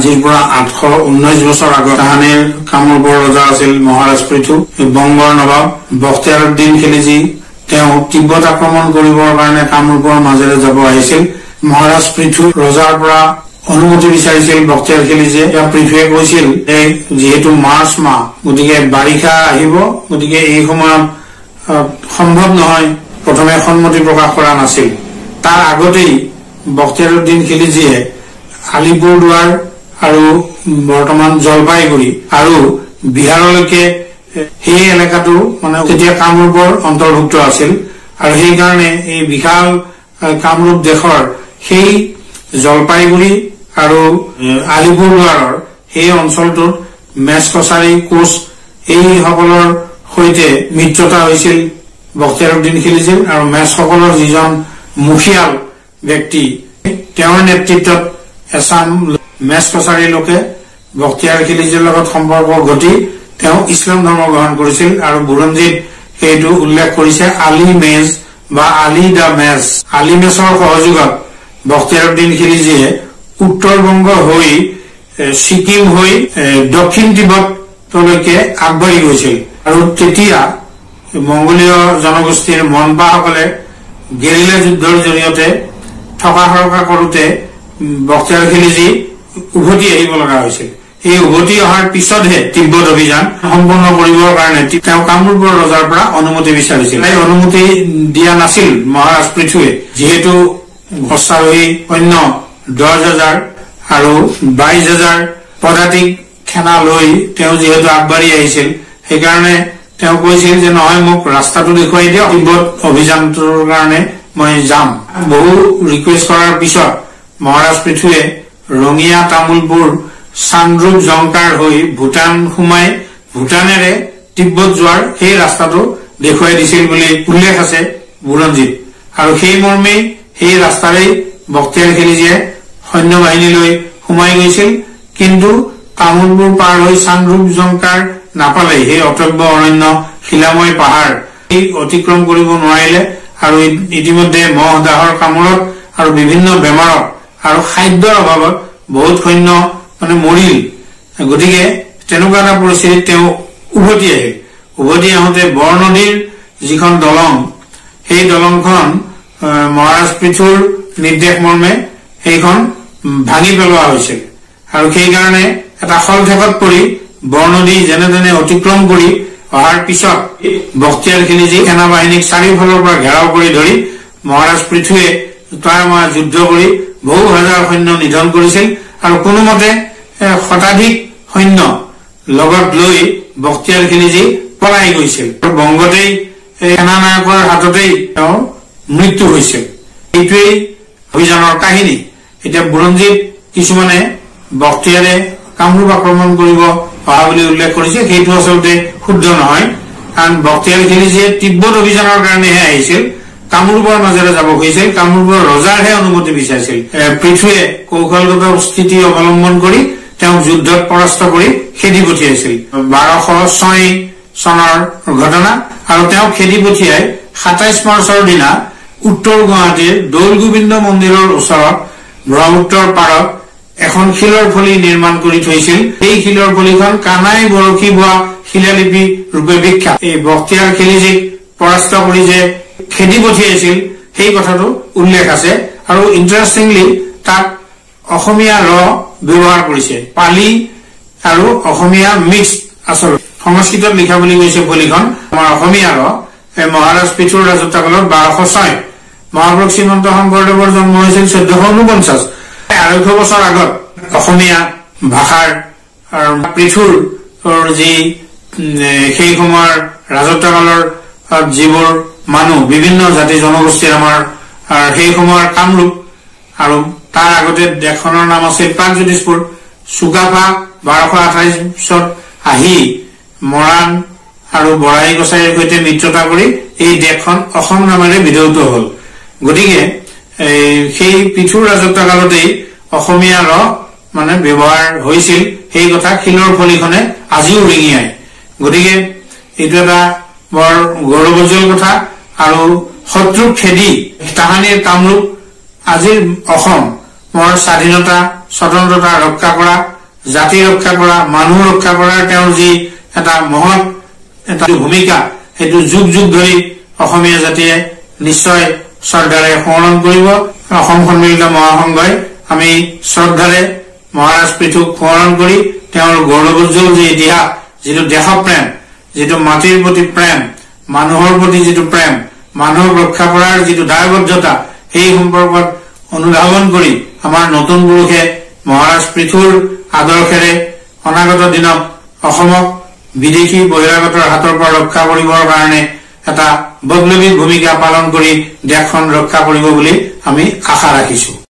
আজিৰ পৰা 819 বছৰ আগত তাহানিৰ কামৰূপৰ ৰজা আছিল মহাৰাজ পৃথু, বংগৰ নবাব বখতিয়াৰুদ্দিন খিলজী। তেওঁ তিব্বত আক্ৰমণ কৰিবৰ কাৰণে কামৰূপৰ মাজেৰে যাব আহিছিল। মহাৰাজ পৃথু ৰজাৰ পৰা অনুমতি বিচাৰিছিল বখতিয়াৰ খিলজীয়ে। পৃথুৱে কৈছিল যে যিহেতু মাৰ্চ মাহ, গতিকে বাৰিষা আহিব, গতিকে এই সময়ত সম্ভৱ নহয়। প্ৰথমে সন্মতি প্ৰকাশ কৰা নাছিল। তাৰ আগতেই বখতিয়াৰুদ্দিন খিলজীয়ে আলিপুৰদুৱাৰ আৰু বৰ্তমান জলপাইগুৰি আৰু বিহাৰলৈকে সেই এলেকাটো মানে তেতিয়া কামৰূপৰ অন্তৰ্ভুক্ত আছিল, আৰু সেইকাৰণে এই বিশাল কামৰূপ দেশৰ সেই জলপাইগুৰি আৰু আলিপুৰদুৱাৰৰ সেই অঞ্চলটোত মেচ কছাৰী কোচ এইসকলৰ সৈতে মিত্ৰতা হৈছিল বখতিয়াৰুদ্দিন খিলজীৰ। আৰু মেচসকলৰ যিজন মুখিয়াল ব্যক্তি, তেওঁৰ নেতৃত্বত এচাম মেচ কছাৰী লোকে বখতিয়াৰ খিলজীৰ লগত সম্পৰ্ক ঘটি তেওঁ ইছলাম ধৰ্ম গ্ৰহণ কৰিছিল। আৰু বুৰঞ্জীত সেইটো উল্লেখ কৰিছে আলী মেজ বা আলী the মেজ। আলী মেজৰ সহযোগত বখতিয়াৰুদ্দিন খিলজীয়ে উত্তৰ বংগ হৈ ছিকিম হৈ দক্ষিণ তিব্বতলৈকে আগবাঢ়ি গৈছিল। আৰু তেতিয়া মংগোলীয় জনগোষ্ঠীৰ মনপাসকলে গেৰিলা যুদ্ধৰ জৰিয়তে থকা সৰকা কৰোঁতে বখতিয়াৰ খিলজী উভতি আহিব লগা হৈছিল। এই উভতি অহাৰ পিছতহে তিব্বত অভিযান সম্পূৰ্ণ কৰিবৰ কাৰণে তেওঁ কামৰূপৰ ৰজাৰ পৰা অনুমতি বিচাৰিছিল। এই অনুমতি দিয়া নাছিল মহাৰাজ পৃথুৱে। যিহেতু অশ্বাৰোহী সৈন্য 10,000 আৰু 22,000 পদাতিক সেনা লৈ তেওঁ যিহেতু আগবাঢ়ি আহিছিল, সেইকাৰণে তেওঁ কৈছিল যে নহয়, মোক ৰাস্তাটো দেখুৱাই দিয়ক, তিব্বত অভিযানটোৰ কাৰণে মই যাম। বহু ৰিকুৱেষ্ট কৰাৰ পিছত মহাৰাজ পৃথুৱে ৰঙিয়া, তামোলপুৰ, চান্দ্ৰূপ জংকাৰ হৈ ভূটান সোমাই ভূটানেৰে তিব্বত যোৱাৰ সেই ৰাস্তাটো দেখুৱাই দিছিল বুলি উল্লেখ আছে বুৰঞ্জীত। আৰু সেই মৰ্মেই সেই ৰাস্তাৰেই বখতিয়াৰ খিলজীয়ে সৈন্য বাহিনীলৈ সোমাই গৈছিল। কিন্তু তামোলপুৰ পাৰ হৈ চান্দ্ৰূপ জংকাৰ নাপালে, সেই অটব্য অৰণ্য শিলাময় পাহাৰ এই অতিক্ৰম কৰিব নোৱাৰিলে। আৰু ইতিমধ্যে মহ দাহৰ কামোৰত আৰু বিভিন্ন বেমাৰত আৰু খাদ্যৰ অভাৱত বহুত সৈন্য মানে মৰিল। গতিকে তেনেকুৱা এটা পৰিস্থিতিত তেওঁ উভতি আহিল। উভতি আহোঁতে বৰনদীৰ যিখন দলং, সেই দলংখন মহাৰাজ পৃথুৰ নিৰ্দেশ মৰ্মে সেইখন ভাঙি পেলোৱা হৈছিল। আৰু সেইকাৰণে এটা শলঠেকত পৰি বৰনদী যেনে তেনে অতিক্ৰম কৰি অহাৰ পিছত বখতিয়াৰ খিলজী সেনাবাহিনীক চাৰিওফালৰ পৰা ঘেৰাও কৰি ধৰি মহাৰাজ পৃথুৱে তাৰ মৰা যুদ্ধ কৰি বহু হাজাৰ সৈন্য নিধন কৰিছিল। আৰু কোনোমতে শতাধিক সৈন্য লগত লৈ বখতিয়াৰ খিলজী পলাই গৈছিল। আৰু বংগতেই সেনানায়কৰ হাততেই তেওঁৰ মৃত্যু হৈছিল। এইটোৱেই অভিযানৰ কাহিনী। এতিয়া বুৰঞ্জীত কিছুমানে বখতিয়াৰে কামৰূপ আক্ৰমণ কৰিব অহা বুলি উল্লেখ কৰিছে, সেইটো আচলতে শুদ্ধ নহয়। কাৰণ বখতিয়াৰ খিলজীয়ে তিব্বত অভিযানৰ কাৰণেহে আহিছিল, কামৰূপৰ মাজেৰে যাব খুজিছিল, কামৰূপৰ ৰজাৰহে অনুমতি বিচাৰিছিল। পৃথুৱে কৌশলগত স্থিতি অৱলম্বন কৰি তেওঁক যুদ্ধত পৰাস্ত কৰি খেদি পঠিয়াইছিল। 1206 চনৰ ঘটনা। আৰু তেওঁক খেদি পঠিয়াই 27 মাৰ্চৰ দিনা উত্তৰ গুৱাহাটীৰ দৌল গোবিন্দ মন্দিৰৰ ওচৰত ব্ৰহ্মপুত্ৰৰ পাৰত এখন শিলৰ ফলি নিৰ্মাণ কৰি থৈছিল। এই শিলৰ ফলিখন কানাই বৰশী বোৱা শিলালিপি ৰূপে বিখ্যাত। এই বখতিয়াৰ খিলজীক পৰাস্ত কৰি যে খেদি পঠিয়াইছিল সেই কথাটো উল্লেখ আছে। আৰু ইণ্টাৰেষ্টিংলি তাত অসমীয়া ৰ ব্যৱহাৰ কৰিছে, পালি আৰু অসমীয়া মিক্স। আচলতে সংস্কৃতত লিখা বুলি কৈছে ফলিখন, আমাৰ অসমীয়া ৰ। মহাৰাজ পৃথুৰ ৰাজত্বকালত 1206, মহাপুৰুষ শ্ৰীমন্ত শংকৰদেৱৰ জন্ম হৈছিল 1449, 250 বছৰ আগত অসমীয়া ভাষাৰ পৃথুৰ যি সেই সময়ৰ ৰাজত্বকালৰ যিবোৰ মানুহ বিভিন্ন জাতি জনগোষ্ঠীৰ আমাৰ সেই সময়ৰ কামৰূপ আৰু তাৰ আগতে দেশখনৰ নাম আছিল প্ৰাগজ্যোতিষপুৰ। চুকাফা 1228 আহি মৰাণ আৰু বৰাহী কছাৰীৰ সৈতে মিত্ৰতা কৰি এই দেশখন অসম নামেৰে বিধৌত হল। গতিকে সেই পৃথুৰ ৰাজত্বকালতেই অসমীয়া ৰ মানে ব্যৱহাৰ হৈছিল, সেই কথা শিলৰ ফলিখনে আজিও ৰিঙিয়ায়। গতিকে এইটো এটা বৰ গৌৰৱোজ্জ্বল কথা। আৰু শত্ৰুক খেদি তাহানিৰ কামৰূপ আজিৰ অসম মৰ স্বাধীনতা স্বতন্ত্ৰতা ৰক্ষা কৰা জাতি ৰক্ষা কৰা, মানুহ ৰক্ষা কৰাৰ তেওঁৰ যি এটা মহৎ এটা ভূমিকা, সেইটো যুগ যুগ ধৰি অসমীয়া জাতিয়ে নিশ্চয় শ্ৰদ্ধাৰে সোঁৱৰণ কৰিব। অসম সন্মিলিত মহাসংঘই আমি শ্ৰদ্ধাৰে মহাৰাজ পৃথুক সোঁৱৰণ কৰি তেওঁৰ গৌৰৱোজ্জ্বল যি ইতিহাস, যিটো দেশপ্ৰেম, যিটো মাটিৰ প্ৰতি প্ৰেম, মানুহৰ প্ৰতি যিটো প্ৰেম, মানুহক ৰক্ষা কৰাৰ যিটো দায়বদ্ধতা, সেই সম্পৰ্কত অনুধাৱন কৰি আমাৰ নতুন পুৰুষে মহাৰাজ পৃথুৰ আদৰ্শেৰে অনাগত দিনত অসমক বিদেশী বহিৰাগতৰ হাতৰ পৰা ৰক্ষা কৰিবৰ কাৰণে এটা বৈপ্লৱিক ভূমিকা পালন কৰি দেশখন ৰক্ষা কৰিব বুলি আমি আশা ৰাখিছো।